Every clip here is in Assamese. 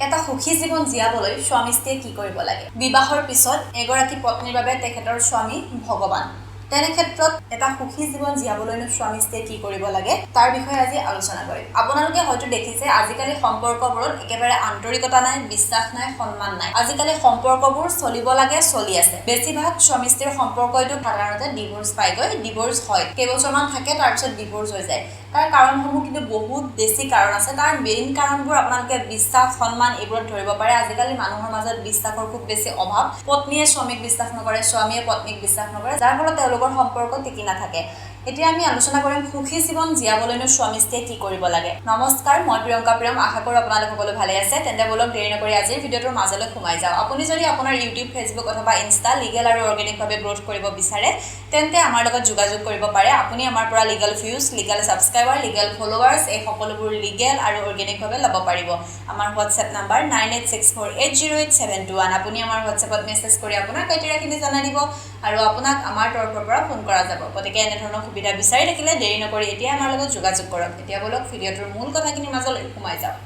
এটা সুখী জীৱন জীয়াবলৈ স্বামী স্ত্ৰীয়ে কি কৰিব লাগে? বিবাহৰ পিছত এগৰাকী পত্নীৰ বাবে তেখেতৰ স্বামী ভগৱান। তেনে ক্ষেত্ৰত এটা সুখী জীৱন জীয়াবলৈনো স্বামী স্ত্ৰীয়ে কি কৰিব লাগে, তাৰ বিষয়ে আজি আলোচনা কৰিম। আপোনালোকে হয়তো দেখিছে, আজিকালি সম্পৰ্কবোৰত একেবাৰে আন্তৰিকতা নাই, বিশ্বাস নাই, সন্মান নাই। আজিকালি সম্পৰ্কবোৰ চলিব লাগে চলি আছে। বেছিভাগ স্বামী স্ত্ৰীৰ সম্পৰ্কইতো সাধাৰণতে ডিভোৰ্চ পায়গৈ, ডিভোৰ্চ হয়, কেইবছৰমান থাকে, তাৰপিছত ডিভোৰ্চ হৈ যায়। তাৰ কাৰণসমূহ কিন্তু বহুত বেছি কাৰণ আছে। তাৰ মেইন কাৰণবোৰ আপোনালোকে বিশ্বাস, সন্মান এইবোৰত ধৰিব পাৰে। আজিকালি মানুহৰ মাজত বিশ্বাসৰ খুব বেছি অভাৱ। পত্নীয়ে স্বামীক বিশ্বাস নকৰে, স্বামীয়ে পত্নীক বিশ্বাস নকৰে, যাৰ ফলত তেওঁলোকৰ সম্পৰ্ক টিকি নাথাকে। এতিয়া আমি আলোচনা কৰিম সুখী জীৱন জীয়াবলৈনো স্বামী স্ত্ৰীয়ে কি কৰিব লাগে। নমস্কাৰ, মই প্ৰিয়ংকা প্ৰিয়ম। আশা কৰোঁ আপোনালোক সকলো ভালে আছে। তেন্তে ব'লক, দেৰি নকৰি আজিৰ ভিডিঅ'টোৰ মাজলৈ সোমাই যাওঁ। আপুনি যদি আপোনাৰ ইউটিউব, ফেচবুক অথবা ইনষ্টা লিগেল আৰু অৰ্গেনিকভাৱে গ্ৰ'থ কৰিব বিচাৰে, তেন্তে আমাৰ লগত যোগাযোগ কৰিব পাৰে। আপুনি আমাৰ পৰা legal views, legal subscriber, legal followers, এই সকলোবোৰ লিগেল আৰু অৰ্গেনিকভাৱে ল'ব পাৰিব। আমাৰ হোৱাটছএপ নাম্বাৰ 9864808721। আপুনি আমাৰ হোৱাটছএপত মেছেজ কৰি আপোনাৰ ক্ৰাইটেৰিয়াখিনি জনাই দিব আৰু আপোনাক আমাৰ তৰফৰ পৰা ফোন কৰা যাব। গতিকে এনেধৰণৰ সুবিধা বিচাৰি থাকিলে দেৰি নকৰি এতিয়া আমাৰ লগত যোগাযোগ কৰক। এতিয়া ব'লক, ভিডিঅ'টোৰ মূল কথাখিনিৰ মাজলৈ সোমাই যাওঁ।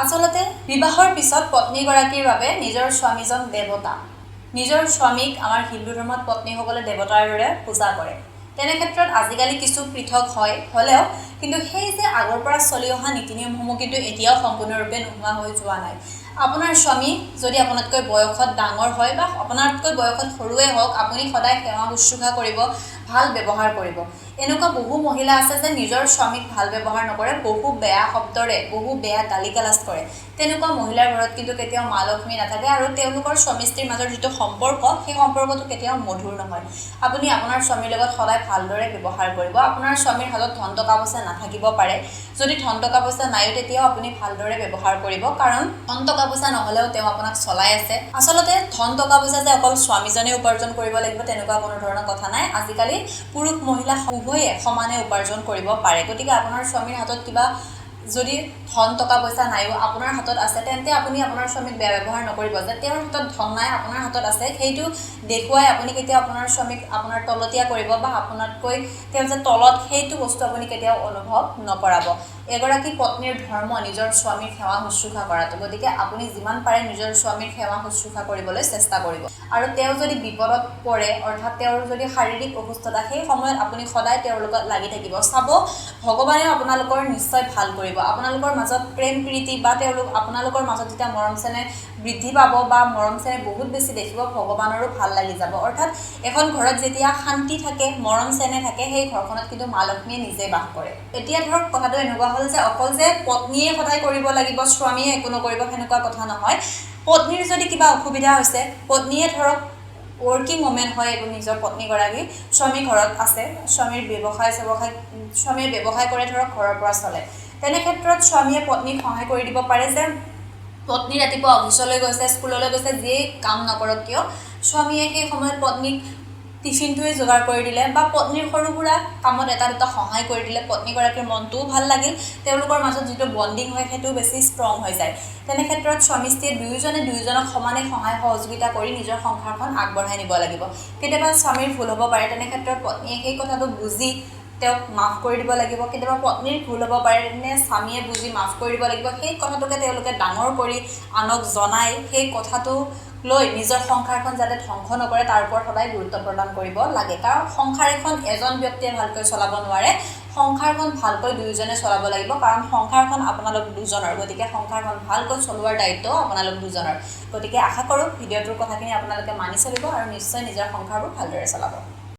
আচলতে বিবাহৰ পিছত পত্নীগৰাকীৰ বাবে নিজৰ স্বামীজন দেৱতা। নিজৰ স্বামীক আমাৰ হিন্দু ধৰ্মত পত্নীসকলে দেৱতাৰ দৰে পূজা কৰে। তেনে ক্ষেত্ৰত আজিকালি কিছু পৃথক হয় হ'লেও কিন্তু সেই যে আগৰ পৰা চলি অহা নীতি নিয়মসমূহ কিন্তু এতিয়াও সম্পূৰ্ণৰূপে নোহোৱা হৈ যোৱা নাই। আপোনাৰ স্বামী যদি আপোনাতকৈ বয়সত ডাঙৰ হয় বা আপোনাতকৈ বয়সত সৰুৱে হওক, আপুনি সদায় সেৱা শুশ্ৰূষা কৰিব, ভাল ব্যৱহাৰ কৰিব। এনেকুৱা বহু মহিলা আছে যে নিজৰ স্বামীক ভাল ব্যৱহাৰ নকৰে, বহু বেয়া শব্দৰে বহু বেয়া গালি গালাজ কৰে। তেনেকুৱা মহিলাৰ ঘৰত কিন্তু কেতিয়াও মা লক্ষ্মী নাথাকে আৰু তেওঁলোকৰ স্বামী স্ত্ৰীৰ মাজৰ যিটো সম্পৰ্ক, সেই সম্পৰ্কটো কেতিয়াও মধুৰ নহয়। আপুনি আপোনাৰ স্বামীৰ লগত সদায় ভালদৰে ব্যৱহাৰ কৰিব। আপোনাৰ স্বামীৰ হাতত ধন টকা পইচা নাথাকিব পাৰে। যদি ধন টকা পইচা নাইও, তেতিয়াও আপুনি ভালদৰে ব্যৱহাৰ কৰিব, কাৰণ ধন টকা পইচা নহ'লেও তেওঁ আপোনাক চলাই আছে। আচলতে ধন টকা পইচা যে অকল স্বামীজনে উপাৰ্জন কৰিব লাগিব, তেনেকুৱা কোনো ধৰণৰ কথা নাই। আজিকালি পুৰুষ মহিলা উভয়ে সমানে উপাৰ্জন কৰিব পাৰে। গতিকে আপোনাৰ স্বামীৰ হাতত কিবা যদি ধন টকা পইচা নাইও, আপোনাৰ হাতত আছে, তেন্তে আপুনি আপোনাৰ স্বামীক বেয়া ব্যৱহাৰ নকৰিব যে তেওঁৰ হাতত ধন নাই, আপোনাৰ হাতত আছে, সেইটো দেখুৱাই আপুনি কেতিয়াও আপোনাৰ স্বামীক আপোনাৰ তলতীয়া কৰিব বা আপোনাতকৈ তেওঁ যে তলত, সেইটো বস্তু আপুনি কেতিয়াও অনুভৱ নকৰাব। এগৰাকী পত্নীৰ ধৰ্ম নিজৰ স্বামীৰ সেৱা শুশ্ৰূষা কৰাটো। গতিকে আপুনি যিমান পাৰে নিজৰ স্বামীৰ সেৱা শুশ্ৰূষা কৰিবলৈ চেষ্টা কৰিব। আৰু তেওঁ যদি বিপদত পৰে, অৰ্থাৎ তেওঁৰ যদি শাৰীৰিক অসুস্থতা, সেই সময়ত আপুনি সদায় তেওঁৰ লগত লাগি থাকিব। চাব, ভগৱানেও আপোনালোকৰ নিশ্চয় ভাল কৰিব। আপোনালোকৰ মাজত প্ৰেম প্ৰীতি বা তেওঁলোক আপোনালোকৰ মাজত যেতিয়া মৰম চেনেহ বৃদ্ধি পাব বা মৰম চেনেহ বহুত বেছি দেখিব, ভগৱানৰো ভাল লাগি যাব। অৰ্থাৎ এখন ঘৰত যেতিয়া শান্তি থাকে, মৰম চেনেহ থাকে, সেই ঘৰখনত কিন্তু মা লক্ষ্মীয়ে নিজে বাস কৰে। এতিয়া ধৰক কথাটো এনেকুৱা হ'ল যে অকল যে পত্নীয়ে সদায় কৰিব লাগিব, স্বামীয়ে একো নকৰিব, সেনেকুৱা কথা নহয়। পত্নীৰ যদি কিবা অসুবিধা হৈছে, পত্নীয়ে ধৰক ৱৰ্কিং ওমেন হয়, এইটো নিজৰ পত্নীগৰাকী, স্বামী ঘৰত আছে, স্বামীৰ ব্যৱসায় চেৱসায়, স্বামীয়ে ব্যৱসায় কৰে, ধৰক ঘৰৰ পৰা চলে, তেনে ক্ষেত্ৰত স্বামীয়ে পত্নীক সহায় কৰি দিব পাৰে যে পত্নী ৰাতিপুৱা অফিচলৈ গৈছে, স্কুললৈ গৈছে, যিয়েই কাম নকৰক কিয়, স্বামীয়ে সেই সময়ত পত্নীক টিফিনটোৱে যোগাৰ কৰি দিলে বা পত্নীৰ সৰু সুৰা কামত এটা দুটা সহায় কৰি দিলে, পত্নীগৰাকীৰ মনটোও ভাল লাগিল, তেওঁলোকৰ মাজত যিটো বণ্ডিং হয়, সেইটো বেছি ষ্ট্ৰং হৈ যায়। তেনে ক্ষেত্ৰত স্বামী স্ত্ৰীয়ে দুয়োজনে দুয়োজনক সমানে সহায় সহযোগিতা কৰি নিজৰ সংসাৰখন আগবঢ়াই নিব লাগিব। কেতিয়াবা স্বামীৰ ভুল হ'ব পাৰে, তেনে ক্ষেত্ৰত পত্নীয়ে সেই কথাটো বুজি তেওঁক মাফ কৰি দিব লাগিব। কেতিয়াবা পত্নীৰ ভুল হ'ব পাৰে, তেনে স্বামীয়ে বুজি মাফ কৰি দিব লাগিব। সেই কথাটোকে তেওঁলোকে ডাঙৰ কৰি আনক জনাই সেই কথাটো লৈ নিজৰ সংসাৰখন যাতে ধ্বংস নকৰে, তাৰ ওপৰত সদায় গুৰুত্ব প্ৰদান কৰিব লাগে। কাৰণ সংসাৰ এখন এজন ব্যক্তিয়ে ভালকৈ চলাব নোৱাৰে। সংসাৰখন ভালকৈ দুয়োজনে চলাব লাগিব, কাৰণ সংসাৰখন আপোনালোক দুজনৰ। গতিকে সংসাৰখন ভালকৈ চলোৱাৰ দায়িত্ব আপোনালোক দুজনৰ। গতিকে আশা কৰোঁ ভিডিঅ'টোৰ কথাখিনি আপোনালোকে মানি চলিব আৰু নিশ্চয় নিজৰ সংসাৰবোৰ ভালদৰে চলাব।